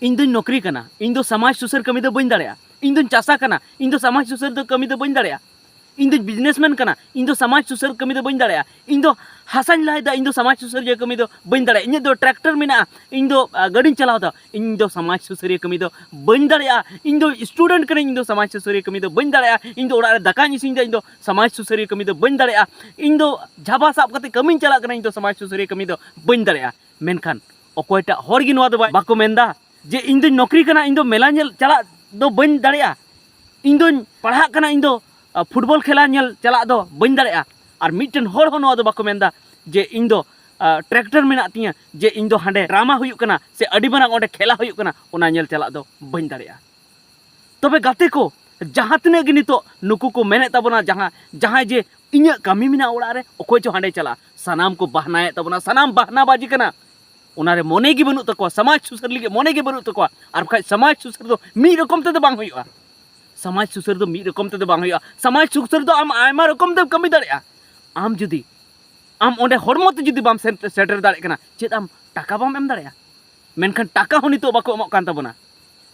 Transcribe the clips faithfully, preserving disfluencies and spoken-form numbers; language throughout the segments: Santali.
ᱤᱧ ᱫᱚᱧ ᱱᱚᱠᱨᱤ ᱠᱟᱱᱟ, ᱤᱧ ᱫᱚ ᱥᱚᱢᱟᱡᱽ ᱥᱩᱥᱟᱹᱨ ᱠᱟᱹᱢᱤ ᱫᱚ ᱵᱟᱹᱧ ᱫᱟᱲᱮᱭᱟᱜᱼᱟ᱾ ᱤᱧ ᱫᱚᱧ ᱪᱟᱥᱟ ᱠᱟᱱᱟ, ᱤᱧ ᱫᱚ ᱥᱚᱢᱟᱡᱽ ᱥᱩᱥᱟᱹᱨ ᱫᱚ ᱠᱟᱹᱢᱤ ᱫᱚ ᱵᱟᱹᱧ ᱫᱟᱲᱮᱭᱟᱜᱼᱟ᱾ ᱤᱧ ᱫᱚᱧ ᱵᱤᱡᱽᱱᱮᱥᱢᱮᱱ ᱠᱟᱱᱟ, ᱤᱧ ᱫᱚ ᱥᱚᱢᱟᱡᱽ ᱥᱩᱥᱟᱹᱨ ᱠᱟᱹᱢᱤ ᱫᱚ ᱵᱟᱹᱧ ᱫᱟᱲᱮᱭᱟᱜᱼᱟ᱾ ᱤᱧ ᱫᱚ ᱦᱟᱥᱟᱧ ᱞᱟᱭ ᱫᱟ, ᱤᱧ ᱫᱚ ᱥᱚᱢᱟᱡᱽ ᱥᱩᱥᱟᱹᱨᱤᱭᱟᱹ ᱠᱟᱹᱢᱤ ᱫᱚ ᱵᱟᱹᱧ ᱫᱟᱲᱮᱭᱟᱜᱼᱟ᱾ ᱤᱧᱟᱹᱜ ᱫᱚ ᱴᱨᱟᱠᱴᱟᱨ ᱢᱮᱱᱟᱜᱼᱟ, ᱤᱧ ᱫᱚ ᱟᱸ, ᱜᱟᱹᱰᱤᱧ ᱪᱟᱞᱟᱣ ᱫᱟ, ᱤᱧ ᱫᱚ ᱥᱚᱢᱟᱡᱽ ᱥᱩᱥᱟᱹᱨᱤᱭᱟᱹ ᱠᱟᱹᱢᱤ ᱫᱚ ᱵᱟᱹᱧ ᱫᱟᱲᱮᱭᱟᱜᱼᱟ᱾ ᱤᱧ ᱫᱚ ᱥᱴᱩᱰᱮᱱᱴ ᱠᱟᱹᱱᱟᱹᱧ, ᱤᱧ ᱫᱚ ᱥᱚᱢᱟᱡᱽ ᱥᱩᱥᱟᱹᱨᱤᱭᱟᱹ ᱠᱟᱹᱢᱤ ᱫᱚ ᱵᱟᱹᱧ ᱫᱟᱲᱮᱭᱟᱜᱼᱟ᱾ ᱤᱧ ᱫᱚ ᱚᱲᱟᱜ ᱨᱮ ᱫᱟᱠᱟᱧ ᱤᱥᱤᱱ ᱫᱟ, ᱤᱧ ᱫᱚ ᱥᱚᱢᱟᱡᱽ ᱥᱩᱥᱟᱹᱨᱤᱭᱟᱹ ᱠᱟᱹᱢᱤ ᱫᱚ ᱵᱟᱹᱧ ᱫᱟᱲᱮᱭᱟᱜᱼᱟ᱾ ᱤᱧ ᱫᱚ ᱡᱷᱟᱵᱟ ᱥᱟᱵ ᱠᱟᱛᱮ ᱠᱟᱹᱢᱤᱧ ᱪᱟᱞᱟᱜ ᱠᱟᱱᱟ, ᱤᱧ ᱫᱚ ᱥᱚᱢᱟᱡᱽ ᱥᱩᱥᱟᱹᱨᱤᱭᱟᱹ ᱠᱟᱹᱢᱤ ᱫᱚ ᱵᱟᱹᱧ ᱫᱟᱲᱮᱭᱟᱜᱼᱟ᱾ ᱢᱮᱱᱠᱷᱟᱱ ᱚᱠᱚᱭᱴᱟᱜ ᱦᱚᱲ ᱜᱮ ᱱᱚᱣᱟ ᱫᱚ ᱵᱟᱭ, ᱵᱟᱠᱚ ᱢᱮᱱᱫᱟ ᱡᱮ ᱤᱧ ᱫᱚᱧ ᱱᱚᱠᱨᱤ ᱠᱟᱱᱟ, ᱤᱧ ᱫᱚ ᱢᱮᱞᱟ ᱧᱮᱞ ᱪᱟᱞᱟᱜ ᱫᱚ ᱵᱟᱹᱧ ᱫᱟᱲᱮᱭᱟᱜᱼᱟ, ᱤᱧ ᱫᱚᱧ ᱯᱟᱲᱦᱟᱜ ᱠᱟᱱᱟ, ᱤᱧ ᱫᱚ ᱟᱸ, ᱯᱷᱩᱴᱵᱚᱞ ᱠᱷᱮᱞᱟ ᱧᱮᱞ ᱪᱟᱞᱟᱜ ᱫᱚ ᱵᱟᱹᱧ ᱫᱟᱲᱮᱭᱟᱜᱼᱟ᱾ ᱟᱨ ᱢᱤᱫᱴᱮᱱ ᱦᱚᱲ ᱦᱚᱸ ᱱᱚᱣᱟ ᱫᱚ ᱵᱟᱠᱚ ᱢᱮᱱᱫᱟ ᱡᱮ ᱤᱧ ᱫᱚ ᱟᱸ, ᱴᱨᱟᱠᱴᱟᱨ ᱢᱮᱱᱟᱜ ᱛᱤᱧᱟᱹ, ᱡᱮ ᱤᱧ ᱫᱚ ᱦᱟᱸᱰᱮ ᱰᱨᱟᱢᱟ ᱦᱩᱭᱩᱜ ᱠᱟᱱᱟ ᱥᱮ ᱟᱹᱰᱤ ᱢᱟᱨᱟᱝ ᱚᱸᱰᱮ ᱠᱷᱮᱞᱟ ᱦᱩᱭᱩᱜ ᱠᱟᱱᱟ, ᱚᱱᱟ ᱧᱮᱞ ᱪᱟᱞᱟᱜ ᱫᱚ ᱵᱟᱹᱧ ᱫᱟᱲᱮᱭᱟᱜᱼᱟ᱾ ᱛᱚᱵᱮ ᱜᱟᱛᱮ ᱠᱚ, ᱡᱟᱦᱟᱸ ᱛᱤᱱᱟᱹᱜ ᱜᱮ ᱱᱤᱛᱚᱜ ᱱᱩᱠᱩ ᱠᱚ ᱢᱮᱱᱮᱫ ᱛᱟᱵᱚᱱᱟ, ᱡᱟᱦᱟᱸ ᱡᱟᱦᱟᱸᱭ ᱡᱮ ᱤᱧᱟᱹᱜ ᱠᱟᱹᱢᱤ ᱢᱮᱱᱟᱜᱼᱟ ᱚᱲᱟᱜ ᱨᱮ, ᱚᱠᱚᱭ ᱪᱚ ᱦᱟᱸᱰᱮ ᱪᱟᱞᱟᱜᱼᱟ, ᱥᱟᱱᱟᱢ ᱠᱚ ᱵᱟᱦᱱᱟᱭᱮᱫ ᱛᱟᱵᱚᱱᱟ, ᱥᱟᱱᱟᱢ ᱵᱟᱦᱱᱟᱵᱟᱡᱤ ᱠᱟᱱᱟ᱾ ᱚᱱᱟᱨᱮ ᱢᱚᱱᱮ ᱜᱮ ᱵᱟᱹᱱᱩᱜ ᱛᱟᱠᱚᱣᱟ, ᱥᱚᱢᱟᱡᱽ ᱥᱩᱥᱟᱹᱨ ᱞᱟᱹᱜᱤᱫ ᱢᱚᱱᱮ ᱜᱮ ᱵᱟᱹᱱᱩᱜ ᱛᱟᱠᱚᱣᱟ᱾ ᱟᱨ ᱵᱟᱠᱷᱟᱡ ᱥᱚᱢᱟᱡᱽ ᱥᱩᱥᱟᱹᱨ ᱫᱚ ᱢᱤᱫ ᱨᱚᱠᱚᱢ ᱛᱮᱫᱚ ᱵᱟᱝ ᱦᱩᱭᱩᱜᱼᱟ᱾ ᱥᱚᱢᱟᱡᱽ ᱥᱩᱥᱟᱹᱨ ᱫᱚ ᱢᱤᱫ ᱨᱚᱠᱚᱢ ᱛᱮᱫᱚ ᱵᱟᱝ ᱦᱩᱭᱩᱜᱼᱟ᱾ ᱥᱚᱢᱟᱡᱽ ᱥᱩᱥᱟᱹᱨ ᱫᱚ ᱟᱢ ᱟᱭᱢᱟ ᱨᱚᱠᱚᱢ ᱛᱮᱢ ᱠᱟᱹᱢᱤ ᱫᱟᱲᱮᱭᱟᱜᱼᱟ᱾ ᱟᱢ ᱡᱩᱫᱤ ᱟᱢ ᱚᱸᱰᱮ ᱦᱚᱲᱢᱚ ᱛᱮ ᱡᱩᱫᱤ ᱵᱟᱢ ᱥᱮᱱ-, ᱥᱮᱴᱮᱨ ᱫᱟᱲᱮᱭᱟᱜ ᱠᱟᱱᱟ, ᱪᱮᱫ ᱟᱢ ᱴᱟᱠᱟ ᱵᱟᱢ ᱮᱢ ᱫᱟᱲᱮᱭᱟᱜᱼᱟ? ᱢᱮᱱᱠᱷᱟᱱ ᱴᱟᱠᱟ ᱦᱚᱸ ᱱᱤᱛᱚᱜ ᱵᱟᱠᱚ ᱮᱢᱚᱜ ᱠᱟᱱ ᱛᱟᱵᱚᱱᱟ᱾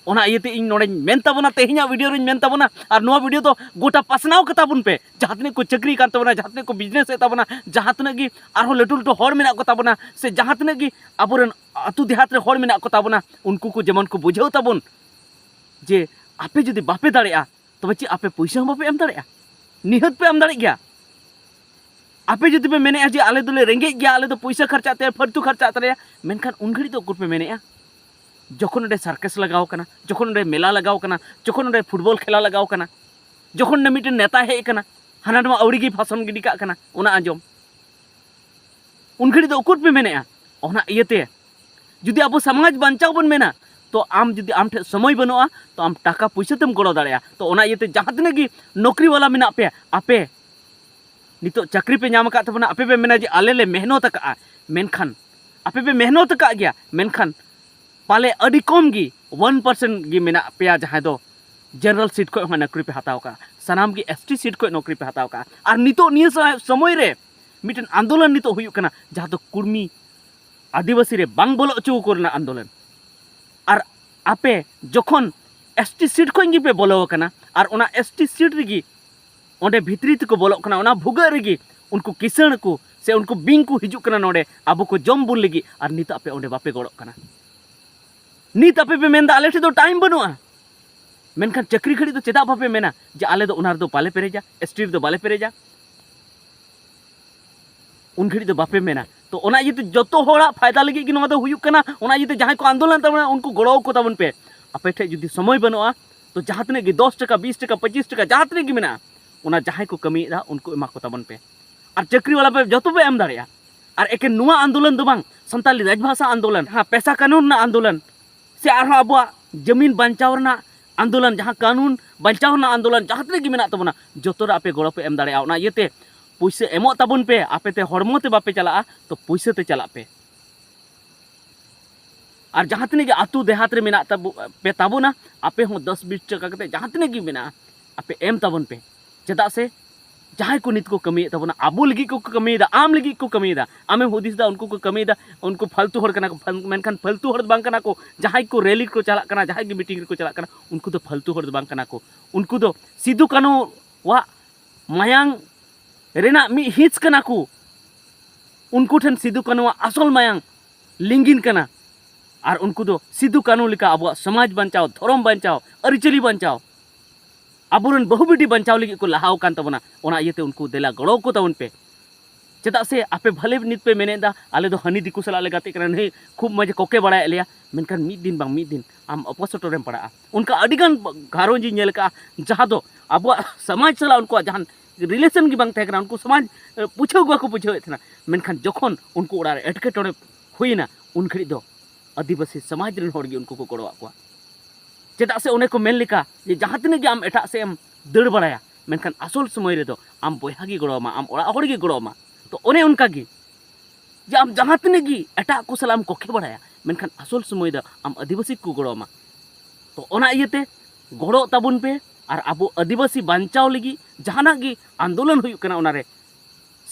ᱚᱱᱟ ᱤᱭᱟᱹᱛᱮ ᱤᱧ ᱱᱚᱰᱮᱧ ᱢᱮᱱ ᱛᱟᱵᱚᱱᱟ, ᱛᱮᱦᱮᱧᱟᱜ ᱵᱷᱤᱰᱤᱭᱳ ᱨᱮᱧ ᱢᱮᱱ ᱛᱟᱵᱚᱱᱟ, ᱟᱨ ᱱᱚᱣᱟ ᱵᱷᱤᱰᱤᱭᱳ ᱫᱚ ᱜᱚᱴᱟ ᱯᱟᱥᱱᱟᱣ ᱠᱟᱛᱟ ᱵᱚᱱ ᱯᱮ᱾ ᱡᱟᱦᱟᱸ ᱛᱤᱱᱟᱹᱜ ᱠᱚ ᱪᱟᱹᱠᱨᱤ ᱠᱟᱱ ᱛᱟᱵᱚᱱᱟ, ᱡᱟᱦᱟᱸ ᱛᱤᱱᱟᱹᱜ ᱠᱚ ᱵᱤᱡᱽᱱᱮᱥ ᱮᱫ ᱛᱟᱵᱚᱱᱟ, ᱡᱟᱦᱟᱸ ᱛᱤᱱᱟᱹᱜ ᱜᱮ ᱟᱨᱦᱚᱸ ᱞᱟᱹᱴᱩ ᱞᱟᱹᱴᱩ ᱦᱚᱲ ᱢᱮᱱᱟᱜ ᱠᱚ ᱛᱟᱵᱚᱱᱟ, ᱥᱮ ᱡᱟᱦᱟᱸ ᱛᱤᱱᱟᱹᱜ ᱜᱮ ᱟᱵᱚᱨᱮᱱ ᱟᱹᱛᱩ ᱫᱮᱦᱟᱛ ᱨᱮ ᱦᱚᱲ ᱢᱮᱱᱟᱜ ᱠᱚ ᱛᱟᱵᱚᱱᱟ, ᱩᱱᱠᱩ ᱠᱚ ᱡᱮᱢᱚᱱ ᱠᱚ ᱵᱩᱡᱷᱟᱹᱣ ᱛᱟᱵᱚᱱ ᱡᱮ ᱟᱯᱮ ᱡᱩᱫᱤ ᱵᱟᱯᱮ ᱫᱟᱲᱮᱭᱟᱜᱼᱟ, ᱛᱚᱵᱮ ᱪᱮᱫ ᱟᱯᱮ ᱯᱩᱭᱥᱟᱹ ᱦᱚᱸ ᱵᱟᱯᱮ ᱮᱢ ᱫᱟᱲᱮᱭᱟᱜᱼᱟ? ᱱᱤᱦᱟᱹᱛ ᱯᱮ ᱮᱢ ᱫᱟᱲᱮᱭᱟᱜ ᱜᱮᱭᱟ᱾ ᱟᱯᱮ ᱡᱩᱫᱤ ᱯᱮ ᱢᱮᱱᱮᱫᱼᱟ ᱡᱮ ᱟᱞᱮ ᱫᱚᱞᱮ ᱨᱮᱸᱜᱮᱡ ᱜᱮᱭᱟ, ᱟᱞᱮ ᱫᱚ ᱯᱩᱭᱥᱟᱹ ᱠᱷᱚᱨᱪᱟᱜ ᱛᱮ ᱯᱷᱟᱞᱛᱩ ᱠᱷᱚᱨᱪᱟᱜ ᱛᱟᱞᱮᱭᱟ, ᱢᱮᱱᱠᱷᱟᱱ ᱩᱱ ᱜᱷᱟᱹᱲᱤᱡ ᱫᱚ ᱩᱠᱩᱨ ᱯᱮ ᱢᱮᱱᱮᱫᱼᱟ? ᱡᱚᱠᱷᱚᱱ ᱚᱸᱰᱮ ᱥᱟᱨᱠᱟᱥ ᱞᱟᱜᱟᱣ ᱠᱟᱱᱟ, ᱡᱚᱠᱷᱚᱱ ᱚᱸᱰᱮ ᱢᱮᱞᱟ ᱞᱟᱜᱟᱣ ᱠᱟᱱᱟ, ᱡᱚᱠᱷᱚᱱ ᱚᱸᱰᱮ ᱯᱷᱩᱴᱵᱚᱞ ᱠᱷᱮᱞᱟ ᱞᱟᱜᱟᱣ ᱠᱟᱱᱟ, ᱡᱚᱠᱷᱚᱱ ᱚᱸᱰᱮ ᱢᱤᱫᱴᱮᱱ ᱱᱮᱛᱟᱭ ᱦᱮᱡ ᱟᱠᱟᱱᱟ, ᱦᱟᱱᱟ ᱱᱚᱣᱟ ᱟᱹᱣᱲᱤ ᱜᱮᱭ ᱵᱷᱟᱥᱚᱱ ᱜᱤᱰᱤ ᱠᱟᱜ ᱠᱟᱱᱟ, ᱚᱱᱟ ᱟᱸᱡᱚᱢ, ᱩᱱ ᱜᱷᱟᱹᱲᱤᱡ ᱫᱚ ᱩᱠᱩᱨ ᱯᱮ ᱢᱮᱱᱮᱫᱼᱟ? ᱚᱱᱟ ᱤᱭᱟᱹᱛᱮ ᱡᱩᱫᱤ ᱟᱵᱚ ᱥᱚᱢᱟᱡᱽ ᱵᱟᱧᱪᱟᱣ ᱵᱚᱱ ᱢᱮᱱᱟ, ᱛᱚ ᱟᱢ ᱡᱩᱫᱤ ᱟᱢ ᱴᱷᱮᱱ ᱥᱚᱢᱚᱭ ᱵᱟᱹᱱᱩᱜᱼᱟ, ᱛᱚ ᱟᱢ ᱴᱟᱠᱟ ᱯᱩᱭᱥᱟᱹ ᱛᱮᱢ ᱜᱚᱲᱚ ᱫᱟᱲᱮᱭᱟᱜᱼᱟ᱾ ᱛᱚ ᱚᱱᱟ ᱤᱭᱟᱹᱛᱮ ᱡᱟᱦᱟᱸ ᱛᱤᱱᱟᱹᱜ ᱜᱮ ᱱᱚᱠᱨᱤ ᱣᱟᱞᱟ ᱢᱮᱱᱟᱜ ᱯᱮᱭᱟ, ᱟᱯᱮ ᱱᱤᱛᱚᱜ ᱪᱟᱹᱠᱨᱤ ᱯᱮ ᱧᱟᱢ ᱟᱠᱟᱫ ᱛᱟᱵᱚᱱᱟ, ᱟᱯᱮ ᱯᱮ ᱢᱮᱱᱟ ᱡᱮ ᱟᱞᱮ ᱞᱮ ᱢᱮᱦᱱᱚᱛ ᱟᱠᱟᱫᱼᱟ, ᱢᱮᱱᱠᱷᱟᱱ ᱟᱯᱮ ᱯᱮ ᱢᱮᱦᱱᱚᱛ ᱟᱠᱟᱫ ᱜᱮᱭᱟ, ᱢᱮᱱᱠᱷᱟᱱ ᱯᱟᱞᱮ ᱟᱹᱰᱤ ᱠᱚᱢ ᱜᱮ ᱚᱣᱟᱱ ᱯᱟᱨᱥᱮᱱᱴ ᱜᱮ ᱢᱮᱱᱟᱜ ᱯᱮᱭᱟ ᱡᱟᱦᱟᱸᱭ ᱫᱚ ᱡᱮᱱᱟᱨᱮᱞ ᱥᱤᱴ ᱠᱷᱚᱱ ᱦᱚᱸ ᱱᱚᱠᱨᱤ ᱯᱮ ᱦᱟᱛᱟᱣ ᱠᱟᱜᱼᱟ᱾ ᱥᱟᱱᱟᱢ ᱜᱮ ᱮᱥ ᱴᱤ ᱥᱤᱴ ᱠᱷᱚᱱ ᱱᱚᱠᱨᱤ ᱯᱮ ᱦᱟᱛᱟᱣ ᱠᱟᱜᱼᱟ᱾ ᱟᱨ ᱱᱤᱛᱚᱜ ᱱᱤᱭᱟᱹ ᱥᱚ-, ᱥᱚᱢᱚᱭ ᱨᱮ ᱢᱤᱫᱴᱮᱱ ᱟᱱᱫᱳᱞᱚᱱ ᱱᱤᱛᱚᱜ ᱦᱩᱭᱩᱜ ᱠᱟᱱᱟ, ᱡᱟᱦᱟᱸ ᱫᱚ ᱠᱩᱲᱢᱤ ᱟᱹᱫᱤᱵᱟᱹᱥᱤ ᱨᱮ ᱵᱟᱝ ᱵᱚᱞᱚ ᱦᱚᱪᱚ ᱟᱠᱚ ᱨᱮᱱᱟᱜ ᱟᱱᱫᱳᱞᱚᱱ᱾ ᱟᱨ ᱟᱯᱮ ᱡᱚᱠᱷᱚᱱ ᱮᱥ ᱴᱤ ᱥᱤᱴ ᱠᱷᱚᱱ ᱜᱮᱯᱮ ᱵᱚᱞᱚ ᱟᱠᱟᱱᱟ, ᱟᱨ ᱚᱱᱟ ᱮᱥ ᱴᱤ ᱥᱤᱴ ᱨᱮᱜᱮ ᱚᱸᱰᱮ ᱵᱷᱤᱛᱨᱤ ᱛᱮᱠᱚ ᱵᱚᱞᱚᱜ ᱠᱟᱱᱟ, ᱚᱱᱟ ᱵᱷᱩᱜᱟᱹᱜ ᱨᱮᱜᱮ ᱩᱱᱠᱩ ᱠᱤᱥᱟᱹᱬ ᱠᱚ ᱥᱮ ᱩᱱᱠᱩ ᱵᱤᱧ ᱠᱚ ᱦᱤᱡᱩᱜ ᱠᱟᱱᱟ ᱱᱚᱰᱮ ᱟᱵᱚ ᱠᱚ ᱡᱚᱢ ᱵᱚᱱ ᱞᱟᱹᱜᱤᱫ, ᱟᱨ ᱱᱤᱛ ᱟᱯᱮ ᱚᱸᱰᱮ ᱵᱟᱯᱮ ᱜᱚᱲᱚᱜ ᱠᱟᱱᱟ᱾ ᱱᱤᱛ ᱟᱯᱮ ᱯᱮ ᱢᱮᱱᱫᱟ ᱟᱞᱮ ᱴᱷᱮᱱ ᱫᱚ ᱴᱟᱭᱤᱢ ᱵᱟᱹᱱᱩᱜᱼᱟ, ᱢᱮᱱᱠᱷᱟᱱ ᱪᱟᱹᱠᱨᱤ ᱜᱷᱟᱹᱲᱤᱡ ᱫᱚ ᱪᱮᱫᱟᱜ ᱵᱟᱯᱮ ᱢᱮᱱᱟ ᱡᱮ ᱟᱞᱮ ᱫᱚ ᱚᱱᱟ ᱨᱮᱫᱚ ᱵᱟᱞᱮ ᱯᱮᱨᱮᱡᱟ, ᱮᱥ ᱴᱤ ᱨᱮᱫᱚ ᱵᱟᱞᱮ ᱯᱮᱨᱮᱡᱟ? ᱩᱱ ᱜᱷᱟᱹᱲᱤᱡ ᱫᱚ ᱵᱟᱯᱮ ᱢᱮᱱᱟ᱾ ᱛᱚ ᱚᱱᱟ ᱤᱭᱟᱹᱛᱮ ᱡᱚᱛᱚ ᱦᱚᱲᱟᱜ ᱯᱷᱟᱭᱫᱟ ᱞᱟᱹᱜᱤᱫ ᱜᱮ ᱱᱚᱣᱟ ᱫᱚ ᱦᱩᱭᱩᱜ ᱠᱟᱱᱟ᱾ ᱚᱱᱟ ᱤᱭᱟᱹᱛᱮ ᱡᱟᱦᱟᱸᱭ ᱠᱚ ᱟᱱᱫᱳᱞᱚᱱ ᱛᱟᱵᱚᱱᱟ ᱩᱱᱠᱩ ᱜᱚᱲᱚ ᱟᱠᱚ ᱛᱟᱵᱚᱱ ᱯᱮ᱾ ᱟᱯᱮ ᱴᱷᱮᱱ ᱡᱩᱫᱤ ᱥᱚᱢᱚᱭ ᱵᱟᱹᱱᱩᱜᱼᱟ, ᱛᱚ ᱡᱟᱦᱟᱸ ᱛᱤᱱᱟᱹᱜ ᱜᱮ ᱫᱚᱥ ᱴᱟᱠᱟ, ᱵᱤᱥ ᱴᱟᱠᱟ, ᱯᱚᱸᱪᱤᱥ ᱴᱟᱠᱟ, ᱡᱟᱦᱟᱸ ᱛᱤᱱᱟᱹᱜ ᱜᱮ ᱢᱮᱱᱟᱜᱼᱟ, ᱚᱱᱟ ᱡᱟᱦᱟᱸᱭ ᱠᱚ ᱠᱟᱹᱢᱤᱭᱮᱫᱟ ᱩᱱᱠᱩ ᱮᱢᱟ ᱠᱚ ᱛᱟᱵᱚᱱ ᱯᱮ᱾ ᱟᱨ ᱪᱟᱹᱠᱨᱤ ᱵᱟᱞᱟ ᱯᱮ ᱡᱚᱛᱚ ᱯᱮ ᱮᱢ ᱫᱟᱲᱮᱭᱟᱜᱼᱟ᱾ ᱟᱨ ᱮᱠᱮᱱ ᱱᱚᱣᱟ ᱟᱱᱫᱳᱞᱚᱱ ᱫᱚ ᱵᱟᱝ, ᱥᱟᱱᱛᱟᱞᱤ ᱨᱟᱡᱽᱵᱷᱟᱥᱟ ᱟᱱᱫᱳᱞᱚᱱ, ᱡᱟᱦᱟᱸ ᱯᱮᱥᱟ ᱠᱟᱹᱱᱩᱱ ᱨᱮᱱᱟᱜ ᱟᱱᱫᱳᱞᱚᱱ, ᱥᱮ ᱟᱨᱦᱚᱸ ᱟᱵᱚᱣᱟᱜ ᱡᱟᱹᱢᱤᱱ ᱵᱟᱧᱪᱟᱣ ᱨᱮᱱᱟᱜ ᱟᱱᱫᱳᱞᱚᱱ, ᱡᱟᱦᱟᱸ ᱠᱟᱹᱱᱩᱱ ᱵᱟᱧᱪᱟᱣ ᱨᱮᱱᱟᱜ ᱟᱱᱫᱳᱞᱚᱱ ᱡᱟᱦᱟᱸ ᱛᱤᱱᱟᱹᱜ ᱜᱮ ᱢᱮᱱᱟᱜ ᱛᱟᱵᱚᱱᱟ, ᱡᱚᱛᱚ ᱨᱮ ᱟᱯᱮ ᱜᱚᱲᱚ ᱯᱮ ᱮᱢ ᱫᱟᱲᱮᱭᱟᱜᱼᱟ᱾ ᱚᱱᱟ ᱤᱭᱟᱹᱛᱮ ᱯᱩᱭᱥᱟᱹ ᱮᱢᱚᱜ ᱛᱟᱵᱚᱱ ᱯᱮ, ᱟᱯᱮ ᱛᱮ ᱦᱚᱲᱢᱚ ᱛᱮ ᱵᱟᱯᱮ ᱪᱟᱞᱟᱜᱼᱟ, ᱛᱚ ᱯᱩᱭᱥᱟᱹ ᱛᱮ ᱪᱟᱞᱟᱜ ᱯᱮ᱾ ᱟᱨ ᱡᱟᱦᱟᱸ ᱛᱤᱱᱟᱹᱜ ᱜᱮ ᱟᱹᱛᱩ ᱫᱮᱦᱟᱛ ᱨᱮ ᱢᱮᱱᱟᱜ ᱛᱟᱵᱚ-, ᱯᱮ ᱛᱟᱵᱚᱱᱟ, ᱟᱯᱮ ᱦᱚᱸ ᱫᱚᱥ ᱵᱤᱥ ᱴᱟᱠᱟ ᱠᱟᱛᱮ ᱡᱟᱦᱟᱸ ᱛᱤᱱᱟᱹᱜ ᱜᱮ ᱢᱮᱱᱟᱜᱼᱟ, ᱟᱯᱮ ᱮᱢ ᱛᱟᱵᱚᱱ ᱯᱮ᱾ ᱪᱮᱫᱟᱜ ᱥᱮ ᱡᱟᱦᱟᱸᱭ ᱠᱚ ᱱᱤᱛ ᱠᱚ ᱠᱟᱹᱢᱤᱭᱮᱫ ᱛᱟᱵᱚᱱᱟ, ᱟᱵᱚ ᱞᱟᱹᱜᱤᱫ ᱠᱚ ᱠᱟᱹᱢᱤᱭᱮᱫᱟ, ᱟᱢ ᱞᱟᱹᱜᱤᱫ ᱠᱚ ᱠᱟᱹᱢᱤᱭᱮᱫᱟ᱾ ᱟᱢᱮᱢ ᱦᱩᱫᱤᱥ ᱮᱫᱟ ᱩᱱᱠᱩ ᱠᱚ ᱠᱟᱹᱢᱤᱭᱮᱫᱟ, ᱩᱱᱠᱩ ᱯᱷᱟᱞᱛᱩ ᱦᱚᱲ ᱠᱟᱱᱟ ᱠᱚ, ᱯᱷᱟᱞ-, ᱢᱮᱱᱠᱷᱟᱱ ᱯᱷᱟᱞᱛᱩ ᱦᱚᱲ ᱫᱚ ᱵᱟᱝ ᱠᱟᱱᱟ ᱠᱚ᱾ ᱡᱟᱦᱟᱸᱭ ᱠᱚ ᱨᱮᱞᱤ ᱨᱮᱠᱚ ᱪᱟᱞᱟᱜ ᱠᱟᱱᱟ, ᱡᱟᱦᱟᱸᱭ ᱜᱮ ᱢᱤᱴᱤᱝ ᱨᱮᱠᱚ ᱪᱟᱞᱟᱜ ᱠᱟᱱᱟ, ᱩᱱᱠᱩ ᱫᱚ ᱯᱷᱟᱞᱛᱩ ᱦᱚᱲ ᱫᱚ ᱵᱟᱝ ᱠᱟᱱᱟ ᱠᱚ᱾ ᱩᱱᱠᱩ ᱫᱚ ᱥᱤᱫᱩ ᱠᱟᱹᱱᱩᱣᱟᱜ ᱢᱟᱭᱟᱝ ᱨᱮᱱᱟᱜ ᱢᱤᱫ ᱦᱤᱸᱥ ᱠᱟᱱᱟ ᱠᱚ᱾ ᱩᱱᱠᱩ ᱴᱷᱮᱱ ᱥᱤᱫᱩ ᱠᱟᱹᱱᱩᱣᱟᱜ ᱟᱥᱚᱞ ᱢᱟᱭᱟᱝ ᱞᱤᱸᱜᱤᱱ ᱠᱟᱱᱟ᱾ ᱟᱨ ᱩᱱᱠᱩ ᱫᱚ ᱥᱤᱫᱩ ᱠᱟᱹᱱᱩ ᱞᱮᱠᱟ ᱟᱵᱚᱣᱟᱜ ᱥᱚᱢᱟᱡᱽ ᱵᱟᱧᱪᱟᱣ, ᱫᱷᱚᱨᱚᱢ ᱵᱟᱧᱪᱟᱣ, ᱟᱹᱨᱤᱪᱟᱹᱞᱤ ᱵᱟᱧᱪᱟᱣ, ᱟᱵᱚᱨᱮᱱ ᱵᱟᱹᱦᱩ ᱵᱤᱴᱤ ᱵᱟᱧᱪᱟᱣ ᱞᱟᱹᱜᱤᱫ ᱠᱚ ᱞᱟᱦᱟᱣ ᱟᱠᱟᱱ ᱛᱟᱵᱚᱱᱟ᱾ ᱚᱱᱟ ᱤᱭᱟᱹᱛᱮ ᱩᱱᱠᱩ ᱫᱮᱞᱟ ᱜᱚᱲᱚ ᱟᱠᱚ ᱛᱟᱵᱚᱱ ᱯᱮ᱾ ᱪᱮᱫᱟᱜ ᱥᱮ ᱟᱯᱮ ᱵᱷᱟᱞᱮ ᱱᱤᱛ ᱯᱮ ᱢᱮᱱᱮᱫ ᱫᱟ, ᱟᱞᱮ ᱫᱚ ᱦᱟᱹᱱᱤ ᱫᱤᱠᱩ ᱥᱟᱞᱟᱜ ᱞᱮ ᱜᱟᱛᱮᱜ ᱠᱟᱱᱟ, ᱱᱩᱭ ᱠᱷᱩᱵ ᱢᱚᱡᱽ ᱠᱚᱠᱮ ᱵᱟᱲᱟᱭᱮᱫ ᱞᱮᱭᱟ, ᱢᱮᱱᱠᱷᱟᱱ ᱢᱤᱫ ᱫᱤᱱ ᱵᱟᱝ ᱢᱤᱫ ᱫᱤᱱ ᱟᱢ ᱚᱯᱚᱥᱚᱴᱚᱨᱮᱢ ᱯᱟᱲᱟᱜᱼᱟ᱾ ᱚᱱᱠᱟ ᱟᱹᱰᱤᱜᱟᱱ ᱜᱷᱟᱨᱚᱸᱡᱽ ᱤᱧ ᱧᱮᱞ ᱟᱠᱟᱫᱼᱟ, ᱡᱟᱦᱟᱸ ᱫᱚ ᱟᱵᱚᱣᱟᱜ ᱥᱚᱢᱟᱡᱽ ᱥᱟᱞᱟᱜ ᱩᱱᱠᱩᱣᱟᱜ ᱡᱟᱦᱟᱱ ᱨᱤᱞᱮᱥᱚᱱ ᱜᱮ ᱵᱟᱝ ᱛᱟᱦᱮᱸ ᱠᱟᱱᱟ, ᱩᱱᱠᱩ ᱥᱚᱢᱟᱡᱽ, ᱮ, ᱵᱩᱡᱷᱟᱹᱣ ᱜᱮ ᱵᱟᱠᱚ ᱵᱩᱡᱷᱟᱹᱣᱮᱫ ᱛᱟᱦᱮᱱᱟ᱾ ᱢᱮᱱᱠᱷᱟᱱ ᱡᱚᱠᱷᱚᱱ ᱩᱱᱠᱩ ᱚᱲᱟᱜ ᱨᱮ ᱮᱴᱠᱮᱴᱚᱬᱮ ᱦᱩᱭᱮᱱᱟ, ᱩᱱ ᱜᱷᱟᱹᱲᱤᱡ ᱫᱚ ᱟᱹᱫᱤᱵᱟᱹᱥᱤ ᱥᱚᱢᱟᱡᱽ ᱨᱮᱱ ᱦᱚᱲ ᱜᱮ ᱩᱱᱠᱩ ᱠᱚ ᱜᱚᱲᱚᱣᱟᱜ ᱠᱚᱣᱟ᱾ ᱪᱮᱫᱟᱜ ᱥᱮ ᱚᱱᱮ ᱠᱚ ᱢᱮᱱ ᱞᱮᱠᱟ ᱡᱮ ᱡᱟᱦᱟᱸ ᱛᱤᱱᱟᱹᱜ ᱜᱮ ᱟᱢ ᱮᱴᱟᱜ ᱥᱮᱫ ᱮᱢ ᱫᱟᱹᱲ ᱵᱟᱲᱟᱭᱟ, ᱢᱮᱱᱠᱷᱟᱱ ᱟᱥᱚᱞ ᱥᱚᱢᱚᱭ ᱨᱮᱫᱚ ᱟᱢ ᱵᱚᱭᱦᱟ ᱜᱮ ᱜᱚᱲᱚ ᱟᱢᱟ, ᱟᱢ ᱚᱲᱟᱜ ᱦᱚᱲ ᱜᱮ ᱜᱚᱲᱚ ᱟᱢᱟ᱾ ᱛᱚ ᱚᱱᱮ ᱚᱱᱠᱟ ᱜᱮ ᱡᱮ ᱟᱢ ᱡᱟᱦᱟᱸ ᱛᱤᱱᱟᱹᱜ ᱜᱮ ᱮᱴᱟᱜ ᱠᱚ ᱥᱟᱞᱟᱜ ᱮᱢ ᱠᱚᱠᱷᱮ ᱵᱟᱲᱟᱭᱟ, ᱢᱮᱱᱠᱷᱟᱱ ᱟᱥᱚᱞ ᱥᱚᱢᱚᱭ ᱫᱚ ᱟᱢ ᱟᱹᱫᱤᱵᱟᱹᱥᱤ ᱠᱚ ᱜᱚᱲᱚ ᱟᱢᱟ᱾ ᱛᱚ ᱚᱱᱟ ᱤᱭᱟᱹᱛᱮ ᱜᱚᱲᱚᱜ ᱛᱟᱵᱚᱱ ᱯᱮ᱾ ᱟᱨ ᱟᱵᱚ ᱟᱹᱫᱤᱵᱟᱹᱥᱤ ᱵᱟᱧᱪᱟᱣ ᱞᱟᱹᱜᱤᱫ ᱡᱟᱦᱟᱱᱟᱜ ᱜᱮ ᱟᱱᱫᱳᱞᱚᱱ ᱦᱩᱭᱩᱜ ᱠᱟᱱᱟ, ᱚᱱᱟᱨᱮ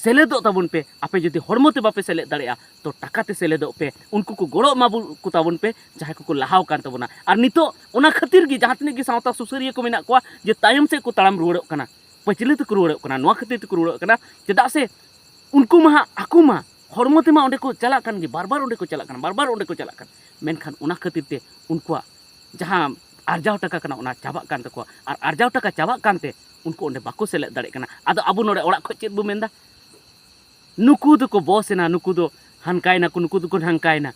ᱥᱮᱞᱮᱫᱚᱜ ᱛᱟᱵᱚᱱ ᱯᱮ᱾ ᱟᱯᱮ ᱡᱩᱫᱤ ᱦᱚᱲᱢᱚ ᱛᱮ ᱵᱟᱯᱮ ᱥᱮᱞᱮᱫ ᱫᱟᱲᱮᱭᱟᱜᱼᱟ, ᱛᱚ ᱴᱟᱠᱟ ᱛᱮ ᱥᱮᱞᱮᱫᱚᱜ ᱯᱮ᱾ ᱩᱱᱠᱩ ᱠᱚ ᱜᱚᱲᱚ ᱮᱢᱟ ᱵᱚ-, ᱠᱚ ᱛᱟᱵᱚᱱ ᱯᱮ, ᱡᱟᱦᱟᱸᱭ ᱠᱚᱠᱚ ᱞᱟᱦᱟᱣ ᱟᱠᱟᱱ ᱛᱟᱵᱚᱱᱟ᱾ ᱟᱨ ᱱᱤᱛᱚᱜ ᱚᱱᱟ ᱠᱷᱟᱹᱛᱤᱨ ᱜᱮ ᱡᱟᱦᱟᱸ ᱛᱤᱱᱟᱹᱜ ᱜᱮ ᱥᱟᱶᱛᱟ ᱥᱩᱥᱟᱹᱨᱤᱭᱟᱹ ᱠᱚ ᱢᱮᱱᱟᱜ ᱠᱚᱣᱟ, ᱡᱮ ᱛᱟᱭᱚᱢ ᱥᱮᱫ ᱠᱚ ᱛᱟᱲᱟᱢ ᱨᱩᱣᱟᱹᱲᱚᱜ ᱠᱟᱱᱟ, ᱯᱟᱹᱪᱷᱞᱟᱹ ᱛᱮᱠᱚ ᱨᱩᱣᱟᱹᱲᱚᱜ ᱠᱟᱱᱟ᱾ ᱱᱚᱣᱟ ᱠᱷᱟᱹᱛᱤᱨ ᱛᱮᱠᱚ ᱨᱩᱣᱟᱹᱲᱚᱜ ᱠᱟᱱᱟ, ᱪᱮᱫᱟᱜ ᱥᱮ ᱩᱱᱠᱩ ᱢᱟ ᱦᱟᱸᱜ, ᱟᱠᱚ ᱢᱟ ᱦᱚᱲᱢᱚ ᱛᱮᱢᱟ ᱚᱸᱰᱮ ᱠᱚ ᱪᱟᱞᱟᱜ ᱠᱟᱱ ᱜᱮ, ᱵᱟᱨ ᱵᱟᱨ ᱚᱸᱰᱮ ᱠᱚ ᱪᱟᱞᱟᱜ ᱠᱟᱱᱟ, ᱵᱟᱨ ᱵᱟᱨ ᱚᱸᱰᱮ ᱠᱚ ᱪᱟᱞᱟᱜ ᱠᱟᱱᱟ᱾ ᱢᱮᱱᱠᱷᱟᱱ ᱚᱱᱟ ᱠᱷᱟᱹᱛᱤᱨ ᱛᱮ ᱩᱱᱠᱩᱣᱟᱜ ᱡᱟᱦᱟᱸ ᱟᱨᱡᱟᱣ ᱴᱟᱠᱟ ᱠᱟᱱᱟ, ᱚᱱᱟ ᱪᱟᱵᱟᱜ ᱠᱟᱱ ᱛᱟᱠᱚᱣᱟ᱾ ᱟᱨ ᱟᱨᱡᱟᱣ ᱴᱟᱠᱟ ᱪᱟᱵᱟᱜ ᱠᱟᱱᱛᱮ ᱩᱱᱠᱩ ᱚᱸᱰᱮ ᱵᱟᱠᱚ ᱥᱮᱞᱮᱫ ᱫᱟᱲᱮᱭᱟᱜ ᱠᱟᱱᱟ᱾ ᱟᱫᱚ ᱟᱵᱚ ᱱᱚᱰᱮ ᱚᱲᱟᱜ ᱠᱷᱚᱱ ᱪᱮᱫ ᱵᱚ ᱢᱮᱱᱫᱟ? ᱱᱩᱠᱩ ᱫᱚᱠᱚ ᱵᱚᱥ ᱮᱱᱟ, ᱱᱩᱠᱩ ᱫᱚ ᱦᱟᱱᱠᱟᱭ ᱱᱟᱠᱚ, ᱱᱩᱠᱩ ᱫᱚᱠᱚ ᱱᱷᱟᱝᱠᱟᱭ ᱱᱟ,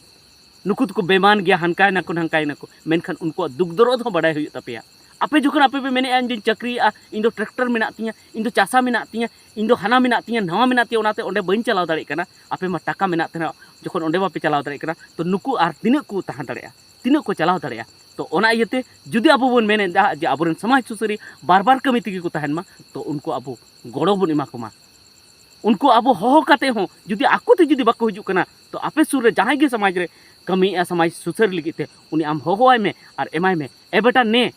ᱱᱩᱠᱩ ᱫᱚᱠᱚ ᱵᱮᱢᱟᱱ ᱜᱮᱭᱟ, ᱦᱟᱱᱠᱟᱭ ᱱᱟᱠᱚ, ᱱᱷᱟᱝᱠᱟᱭ ᱱᱟᱠᱚ᱾ ᱢᱮᱱᱠᱷᱟᱱ ᱩᱱᱠᱩᱣᱟᱜ ᱫᱩᱠ ᱫᱚᱨᱚᱫ ᱦᱚᱸ ᱵᱟᱰᱟᱭ ᱦᱩᱭᱩᱜ ᱛᱟᱯᱮᱭᱟ᱾ ᱟᱯᱮ ᱡᱚᱠᱷᱚᱱ ᱟᱯᱮ ᱯᱮ ᱢᱮᱱᱮᱫᱼᱟ, "ᱤᱧ ᱫᱚᱧ ᱪᱟᱹᱠᱨᱤᱭᱮᱫᱼᱟ, ᱤᱧ ᱫᱚ ᱴᱨᱟᱠᱴᱟᱨ ᱢᱮᱱᱟᱜ ᱛᱤᱧᱟ, ᱤᱧ ᱫᱚ ᱪᱟᱥᱟ ᱢᱮᱱᱟᱜ ᱛᱤᱧᱟ, ᱤᱧ ᱫᱚ ᱦᱟᱱᱟ ᱢᱮᱱᱟᱜ ᱛᱤᱧᱟ, ᱱᱟᱣᱟ ᱢᱮᱱᱟᱜ ᱛᱤᱧᱟ, ᱚᱱᱟᱛᱮ ᱚᱸᱰᱮ ᱵᱟᱹᱧ ᱪᱟᱞᱟᱣ ᱫᱟᱲᱮᱭᱟᱜ ᱠᱟᱱᱟ", ᱟᱯᱮ ᱢᱟ ᱴᱟᱠᱟ ᱢᱮᱱᱟᱜ ᱛᱮ ᱱᱟᱦᱟᱜ ᱡᱚᱠᱷᱚᱱ ᱚᱸᱰᱮ ᱵᱟᱯᱮ ᱪᱟᱞᱟᱣ ᱫᱟᱲᱮᱭᱟᱜ ᱠᱟᱱᱟ, ᱛᱚ ᱱᱩᱠᱩ ᱟᱨ ᱛᱤᱱᱟᱹᱜ ᱠᱚ ᱛᱟᱦᱮᱸ ᱫᱟᱲᱮᱭᱟᱜᱼᱟ, ᱛᱤᱱᱟᱹᱜ ᱠᱚ ᱪᱟᱞᱟᱣ ᱫᱟᱲᱮᱭᱟᱜᱼᱟ? ᱛᱚ ᱚᱱᱟ ᱤᱭᱟᱹᱛᱮ ᱡᱩᱫᱤ ᱟᱵᱚ ᱵᱚᱱ ᱢᱮᱱᱮᱫᱟ ᱡᱮ ᱟᱵᱚᱨᱮᱱ ᱥᱚᱢᱟᱡᱽ ᱥᱩᱥᱟᱹᱨᱤᱭᱟᱹ ᱵᱟᱨ ᱵᱟᱨ ᱠᱟᱹᱢᱤ ᱛᱮᱜᱮ ᱠᱚ ᱛᱟᱦᱮᱱ ᱢᱟ, ᱛᱚ ᱩᱱᱠᱩ ᱟᱵᱚ ᱜᱚᱲᱚ ᱵᱚᱱ ᱮᱢᱟ ᱠᱚᱢᱟ᱾ ᱩᱱᱠᱩ ᱟᱵᱚ ᱦᱚᱦᱚ ᱠᱟᱛᱮ ᱦᱚᱸ ᱡᱩᱫᱤ ᱟᱠᱚ ᱛᱮ ᱡᱩᱫᱤ ᱵᱟᱠᱚ ᱦᱤᱡᱩᱜ ᱠᱟᱱᱟ, ᱛᱚ ᱟᱯᱮ ᱥᱩᱨ ᱨᱮ ᱡᱟᱦᱟᱸᱭ ᱜᱮ ᱥᱚᱢᱟᱡᱽ ᱨᱮ ᱠᱟᱹᱢᱤᱭᱮᱫᱼᱟ, ᱥᱚᱢᱟᱡᱽ ᱥᱩᱥᱟᱹᱨ ᱞᱟᱹᱜᱤᱫ ᱛᱮ, ᱩᱱᱤ ᱟᱢ ᱦᱚᱦᱚᱣᱟᱭ ᱢᱮ ᱟᱨ ᱮᱢᱟᱭ ᱢᱮ, "ᱮ ᱵᱮᱴᱟ, ᱱᱮ,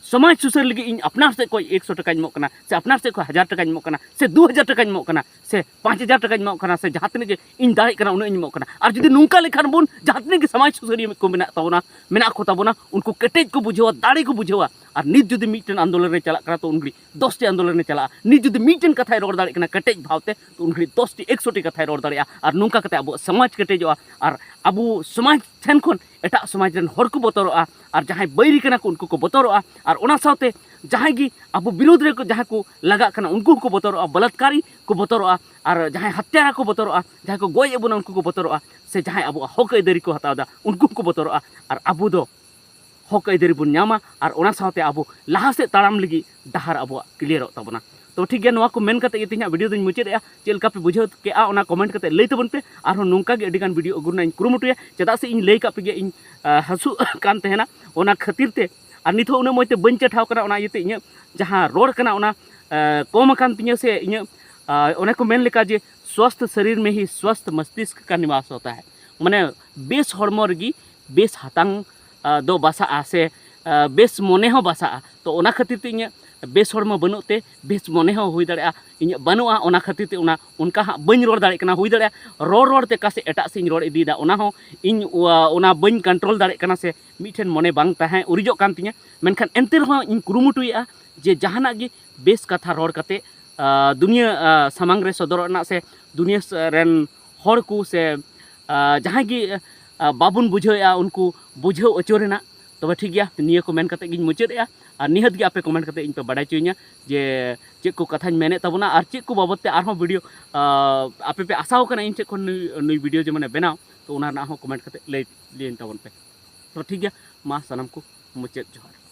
ᱥᱚᱢᱟᱡᱽ ᱥᱩᱥᱟᱹᱨ ᱞᱟᱹᱜᱤᱫ ᱤᱧ ᱟᱯᱱᱟᱨ ᱥᱮᱫ ᱠᱷᱚᱱ ᱮᱠᱥᱚ ᱴᱟᱠᱟᱧ ᱮᱢᱚᱜ ᱠᱟᱱᱟ, ᱥᱮ ᱟᱯᱱᱟᱨ ᱥᱮᱫ ᱠᱷᱚᱱ ᱦᱟᱡᱟᱨ ᱴᱟᱠᱟᱧ ᱮᱢᱚᱜ ᱠᱟᱱᱟ, ᱥᱮ ᱫᱩ ᱦᱟᱡᱟᱨ ᱴᱟᱠᱟᱧ ᱮᱢᱚᱜ ᱠᱟᱱᱟ, ᱥᱮ ᱯᱟᱸᱪ ᱦᱟᱡᱟᱨ ᱴᱟᱠᱟᱧ ᱮᱢᱚᱜ ᱠᱟᱱᱟ, ᱥᱮ ᱡᱟᱦᱟᱸ ᱛᱤᱱᱟᱹᱜ ᱜᱮ ᱤᱧ ᱫᱟᱲᱮᱭᱟᱜ ᱠᱟᱱᱟ, ᱩᱱᱟᱹᱜ ᱤᱧ ᱮᱢᱚᱜ ᱠᱟᱱᱟ᱾" ᱟᱨ ᱡᱩᱫᱤ ᱱᱚᱝᱠᱟ ᱞᱮᱠᱷᱟᱱ ᱵᱚᱱ, ᱡᱟᱦᱟᱸ ᱛᱤᱱᱟᱹᱜ ᱜᱮ ᱥᱚᱢᱟᱡᱽ ᱥᱩᱥᱟᱹᱨᱤᱭᱟᱹ ᱠᱚ ᱢᱮᱱᱟᱜ ᱛᱟᱵᱚᱱᱟ, ᱢᱮᱱᱟᱜ ᱠᱚ ᱛᱟᱵᱚᱱᱟ, ᱩᱱᱠᱩ ᱠᱮᱴᱮᱡ ᱠᱚ ᱵᱩᱡᱷᱟᱹᱣᱟ, ᱫᱟᱲᱮ ᱠᱚ ᱵᱩᱡᱷᱟᱹᱣᱟ᱾ ᱟᱨ ᱱᱤᱛ ᱡᱩᱫᱤ ᱢᱤᱫᱴᱮᱱ ᱟᱱᱫᱳᱞᱚᱱ ᱨᱮ ᱪᱟᱞᱟᱜ ᱠᱟᱱᱟ, ᱛᱚ ᱩᱱᱜᱷᱟᱹᱲᱤᱡ ᱫᱚᱥᱴᱤ ᱟᱱᱫᱳᱞᱚᱱ ᱨᱮ ᱪᱟᱞᱟᱜᱼᱟ᱾ ᱱᱤᱛ ᱡᱩᱫᱤ ᱢᱤᱫᱴᱮᱱ ᱠᱟᱛᱷᱟᱭ ᱨᱚᱲ ᱫᱟᱲᱮᱭᱟᱜ ᱠᱟᱱᱟ ᱠᱮᱴᱮᱡ ᱵᱷᱟᱣᱛᱮ, ᱛᱚ ᱩᱱᱜᱷᱟᱹᱲᱤᱡ ᱫᱚᱥᱴᱤ, ᱮᱠᱥᱚᱴᱤ ᱠᱟᱛᱷᱟᱭ ᱨᱚᱲ ᱫᱟᱲᱮᱭᱟᱜᱼᱟ᱾ ᱟᱨ ᱱᱚᱝᱠᱟ ᱠᱟᱛᱮ ᱟᱵᱚᱣᱟᱜ ᱥᱚᱢᱟᱡᱽ ᱠᱮᱴᱮᱡᱚᱜᱼᱟ᱾ ᱟᱨ ᱟᱵᱚ ᱥᱚᱢᱟᱡᱽ ᱴᱷᱮᱱ ᱠᱷᱚᱱ ᱮᱴᱟᱜ ᱥᱚᱢᱟᱡᱽ ᱨᱮᱱ ᱦᱚᱲ ᱠᱚ ᱵᱚᱛᱚᱨᱚᱜᱼᱟ, ᱟᱨ ᱡᱟᱦᱟᱸᱭ ᱵᱟᱹᱭᱨᱤ ᱠᱟᱱᱟ ᱠᱚ, ᱩᱱᱠᱩ ᱠᱚ ᱵᱚᱛᱚᱨᱚᱜᱼᱟ᱾ ᱟᱨ ᱚᱱᱟ ᱥᱟᱶᱛᱮ ᱡᱟᱦᱟᱸᱭ ᱜᱮ ᱟᱵᱚ ᱵᱤᱨᱳᱫᱷ ᱨᱮ ᱡᱟᱦᱟᱸᱭ ᱠᱚ ᱞᱟᱜᱟᱜ ᱠᱟᱱᱟ, ᱩᱱᱠᱩ ᱦᱚᱸᱠᱚ ᱵᱚᱛᱚᱨᱚᱜᱼᱟ, ᱵᱚᱞᱟᱛᱠᱟᱨᱤ ᱠᱚ ᱵᱚᱛᱚᱨᱚᱜᱼᱟ, ᱟᱨ ᱡᱟᱦᱟᱸᱭ ᱦᱟᱛᱭᱟᱨᱟ ᱠᱚ ᱵᱚᱛᱚᱨᱚᱜᱼᱟ, ᱡᱟᱦᱟᱸᱭ ᱠᱚ ᱜᱚᱡ ᱮᱫ ᱵᱚᱱᱟ, ᱩᱱᱠᱩ ᱠᱚ ᱵᱚᱛᱚᱨᱚᱜᱼᱟ, ᱥᱮ ᱡᱟᱦᱟᱸᱭ ᱟᱵᱚᱣᱟᱜ ᱦᱚᱠ ᱟᱹᱭᱫᱟᱹᱨᱤ ᱠᱚ ᱦᱟᱛᱟᱣ ᱮᱫᱟ, ᱩᱱᱠᱩ ᱦᱚᱸᱠᱚ ᱵᱚᱛᱚᱨᱚᱜᱼᱟ᱾ ᱟᱨ ᱟᱵᱚ ᱫᱚ ᱦᱚᱠ ᱟᱹᱭᱫᱟᱹᱨᱤ ᱵᱚᱱ ᱧᱟᱢᱟ ᱟᱨ ᱚᱱᱟ ᱥᱟᱶᱛᱮ ᱟᱵᱚ ᱞᱟᱦᱟ ᱥᱮᱫ ᱛᱟᱲᱟᱢ ᱞᱟᱹᱜᱤᱫ ᱰᱟᱦᱟᱨ ᱟᱵᱚᱣᱟᱜ ᱠᱞᱤᱭᱟᱨᱚᱜ ᱛᱟᱵᱚᱱᱟ᱾ ᱛᱚ ᱴᱷᱤᱠ ᱜᱮᱭᱟ, ᱱᱚᱣᱟ ᱠᱚ ᱢᱮᱱ ᱠᱟᱛᱮ ᱜᱮ ᱛᱮᱦᱮᱧᱟᱜ ᱵᱷᱤᱰᱤᱭᱳ ᱫᱚᱧ ᱢᱩᱪᱟᱹᱫᱮᱜᱼᱟ᱾ ᱪᱮᱫ ᱞᱮᱠᱟ ᱯᱮ ᱵᱩᱡᱷᱟᱹᱣ ᱠᱮᱜᱼᱟ, ᱚᱱᱟ ᱠᱚᱢᱮᱱᱴ ᱠᱟᱛᱮ ᱞᱟᱹᱭ ᱛᱟᱵᱚᱱ ᱯᱮ᱾ ᱟᱨᱦᱚᱸ ᱱᱚᱝᱠᱟ ᱜᱮ ᱟᱹᱰᱤ ᱜᱟᱱ ᱵᱷᱤᱰᱤᱭᱳ ᱟᱹᱜᱩ ᱨᱮᱱᱟᱜ ᱤᱧ ᱠᱩᱨᱩᱢᱩᱴᱩᱭᱟ᱾ ᱪᱮᱫᱟᱜ ᱥᱮ ᱤᱧ ᱞᱟᱹᱭ ᱠᱟᱜ ᱯᱮ ᱜᱮᱭᱟ, ᱤᱧ, ᱟᱸ, ᱦᱟᱹᱥᱩᱜ ᱠᱟᱱ ᱛᱟᱦᱮᱱᱟ, ᱚᱱᱟ ᱠᱷᱟᱹᱛᱤᱨ ᱛᱮ᱾ ᱟᱨ ᱱᱤᱛᱚᱜ ᱩᱱᱟᱹᱜ ᱢᱚᱡᱽ ᱛᱮ ᱵᱟᱹᱧ ᱪᱮᱴᱷᱟᱣ ᱠᱟᱱᱟ, ᱚᱱᱟ ᱤᱭᱟᱹᱛᱮ ᱤᱧᱟᱹᱜ ᱡᱟᱦᱟᱸ ᱨᱚᱲ ᱠᱟᱱᱟ, ᱚᱱᱟ, ᱟᱸ, ᱠᱚᱢ ᱟᱠᱟᱱ ᱛᱤᱧᱟᱹ, ᱥᱮ ᱤᱧᱟᱹᱜ, ᱟᱸ, ᱚᱱᱮ ᱠᱚ ᱢᱮᱱ ᱞᱮᱠᱟ ᱡᱮ, "ᱥᱣᱟᱥᱛᱷ ᱥᱟᱨᱤᱨ ᱢᱮ ᱦᱤ ᱥᱣᱟᱥᱛᱷ ᱢᱚᱥᱛᱤᱥᱠ ᱠᱟ ᱱᱤᱵᱟᱥ ᱦᱳᱛᱟ ᱦᱟᱭ", ᱢᱟᱱᱮ ᱵᱮᱥ ᱦᱚᱲᱢᱚ ᱨᱮᱜᱮ ᱵᱮᱥ ᱦᱟᱛᱟᱝ, ᱟᱸ, ᱫᱚ ᱵᱟᱥᱟᱜᱼᱟ, ᱥᱮ, ᱟᱸ, ᱵᱮᱥ ᱢᱚᱱᱮ ᱦᱚᱸ ᱵᱟᱥᱟᱜᱼᱟ᱾ ᱛᱚ ᱚᱱᱟ ᱠᱷᱟᱹᱛᱤᱨ ᱛᱮ ᱤᱧᱟᱹᱜ ᱵᱮᱥ ᱦᱚᱲᱢᱚ ᱵᱟᱹᱱᱩᱜ ᱛᱮ ᱵᱮᱥ ᱢᱚᱱᱮ ᱦᱚᱸ ᱦᱩᱭ ᱫᱟᱲᱮᱭᱟᱜᱼᱟ ᱤᱧᱟᱹᱜ ᱵᱟᱹᱱᱩᱜᱼᱟ, ᱚᱱᱟ ᱠᱷᱟᱹᱛᱤᱨ ᱛᱮ ᱚᱱᱟ ᱚᱱᱠᱟ ᱦᱟᱸᱜ ᱵᱟᱹᱧ ᱨᱚᱲ ᱫᱟᱲᱮᱭᱟᱜ ᱠᱟᱱᱟ᱾ ᱦᱩᱭ ᱫᱟᱲᱮᱭᱟᱜᱼᱟ ᱨᱚᱲ ᱨᱚᱲ ᱛᱮ ᱚᱠᱟ ᱥᱮᱫ ᱮᱴᱟᱜ ᱥᱮᱫ ᱤᱧ ᱨᱚᱲ ᱤᱫᱤᱭᱮᱫᱟ, ᱚᱱᱟ ᱦᱚᱸ ᱤᱧ ᱚᱱᱟ ᱵᱟᱹᱧ ᱠᱚᱱᱴᱨᱳᱞ ᱫᱟᱲᱮᱭᱟᱜ ᱠᱟᱱᱟ ᱥᱮ ᱢᱤᱫᱴᱷᱮᱱ ᱢᱚᱱᱮ ᱵᱟᱝ ᱛᱟᱦᱮᱸ ᱩᱨᱤᱡᱚᱜ ᱠᱟᱱ ᱛᱤᱧᱟᱹ᱾ ᱢᱮᱱᱠᱷᱟᱱ ᱮᱱᱛᱮ ᱨᱮᱦᱚᱸ ᱤᱧ ᱠᱩᱨᱩᱢᱩᱴᱩᱭᱮᱫᱼᱟ ᱡᱮ ᱡᱟᱦᱟᱱᱟᱜ ᱜᱮ ᱵᱮᱥ ᱠᱟᱛᱷᱟ ᱨᱚᱲ ᱠᱟᱛᱮ ᱫᱩᱱᱤᱭᱟᱹ ᱥᱟᱢᱟᱝ ᱨᱮ ᱥᱚᱫᱚᱨᱚᱜ ᱨᱮᱱᱟᱜ ᱥᱮ ᱫᱩᱱᱤᱭᱟᱹ ᱨᱮᱱ ᱦᱚᱲ ᱠᱚ ᱥᱮ ᱡᱟᱦᱟᱸᱭ ᱜᱮ ᱵᱟᱵᱚᱱ ᱵᱩᱡᱷᱟᱹᱣᱮᱫᱼᱟ ᱩᱱᱠᱩ ᱵᱩᱡᱷᱟᱹᱣ ᱦᱚᱪᱚ ᱨᱮᱱᱟᱜ᱾ ᱛᱚᱵᱮ ᱴᱷᱤᱠ ᱜᱮᱭᱟ, ᱱᱤᱭᱟᱹ ᱠᱚ ᱢᱮᱱ ᱠᱟᱛᱮ ᱜᱤᱧ ᱢᱩᱪᱟᱹᱫᱮᱜᱼᱟ᱾ ᱟᱨ ᱱᱤᱦᱟᱹᱛ ᱜᱮ ᱟᱯᱮ ᱠᱚᱢᱮᱱᱴ ᱠᱟᱛᱮ ᱤᱧ ᱯᱮ ᱵᱟᱰᱟᱭ ᱦᱚᱪᱚᱧᱟ ᱡᱮ ᱪᱮᱫ ᱠᱚ ᱠᱟᱛᱷᱟᱧ ᱢᱮᱱᱮᱫ ᱛᱟᱵᱚᱱᱟ ᱟᱨ ᱪᱮᱫ ᱠᱚ ᱵᱟᱵᱚᱫ ᱛᱮ ᱟᱨᱦᱚᱸ ᱵᱷᱤᱰᱤᱭᱳ ᱟᱯᱮ ᱯᱮ ᱟᱥᱟᱣ ᱠᱟᱱᱟ ᱤᱧ ᱴᱷᱮᱱ ᱠᱷᱚᱱ ᱱᱩᱭ ᱱᱩᱭ ᱵᱷᱤᱰᱤᱭᱳ ᱡᱮ ᱢᱟᱱᱮ ᱵᱮᱱᱟᱣ᱾ ᱛᱚ ᱚᱱᱟ ᱨᱮᱱᱟᱜ ᱦᱚᱸ ᱠᱚᱢᱮᱱᱴ ᱠᱟᱛᱮ ᱞᱟᱹᱭ ᱞᱟᱹᱭᱟᱹᱧ ᱛᱟᱵᱚᱱ ᱯᱮ᱾ ᱛᱚ ᱴᱷᱤᱠ ᱜᱮᱭᱟ, ᱢᱟ ᱥᱟᱱᱟᱢ ᱠᱚ ᱢᱩᱪᱟᱹᱫ ᱡᱚᱦᱟᱨ᱾